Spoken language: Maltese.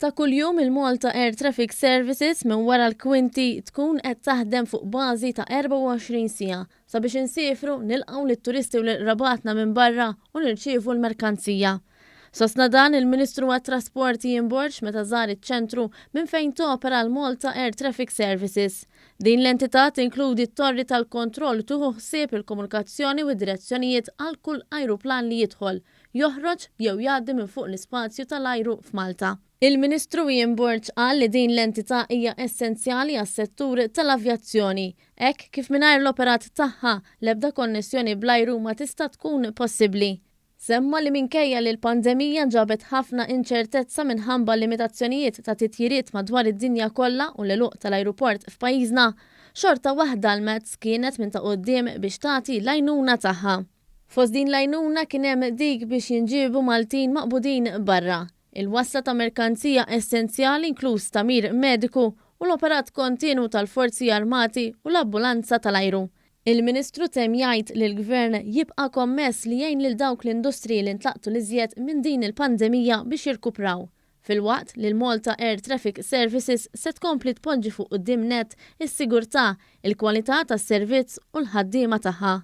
Ta' kuljum il-Malta Air Traffic Services minn wara l-kwinti tkun qed taħdem fuq bażi ta' 24 siegħa sabiex insiefru, nilqgħu lit-turisti u lil qrabatna minn barra u nirċievu l-merkanzija. Sostna dan il-Ministru għat-Trasport Ian Borg meta żar iċ-ċentru minn fejn topera l-Malta Air Traffic Services. Din l-entità tinkludi t-torri tal-kontroll u tieħu ħsieb il-komunikazzjoni u d-direzzjonijiet għal kull ajruplan li jidħol, joħroġ jew jgħaddi minn fuq l-ispazju tal-ajru f'Malta. Il-Ministru Ian Borg qal li din l-entità hija essenzjali għas-settur tal-avjazzjoni, hekk kif mingħajr l-operat tagħha, l-ebda konnessjoni bl-ajru ma tista' tkun possibbli. Semma li minkejja li l-pandemija ġabet ħafna inċertezza minħabba limitazzjonijiet ta' titjiriet madwar id-dinja kollha u l-għeluq tal-ajruport f'pajjiżna, xorta waħda l-METS kienet minn ta' quddiem biex tagħti l-għajnuna tagħha. Fost din l-għajnuna kien hemm dik biex jinġiebu Maltin maqbudin barra, il-wasla ta' merkanzija essenzjali inkluż tagħmir mediku u l-operat kontinwu tal-Forzi Armati u l-Ambulanza tal-Ajru. Il-Ministru temm jgħid li l-Gvern jibqa' kommess li jgħin lil dawk l-industriji li ntlaqtu l-iżjed minn din il-pandemija biex jirkupraw, filwaqt li l-Malta Air Traffic Services se tkompli tpoġġi fuq quddiem nett is-sigurtà, il-kwalità tas-servizz u l-ħaddiema tagħha.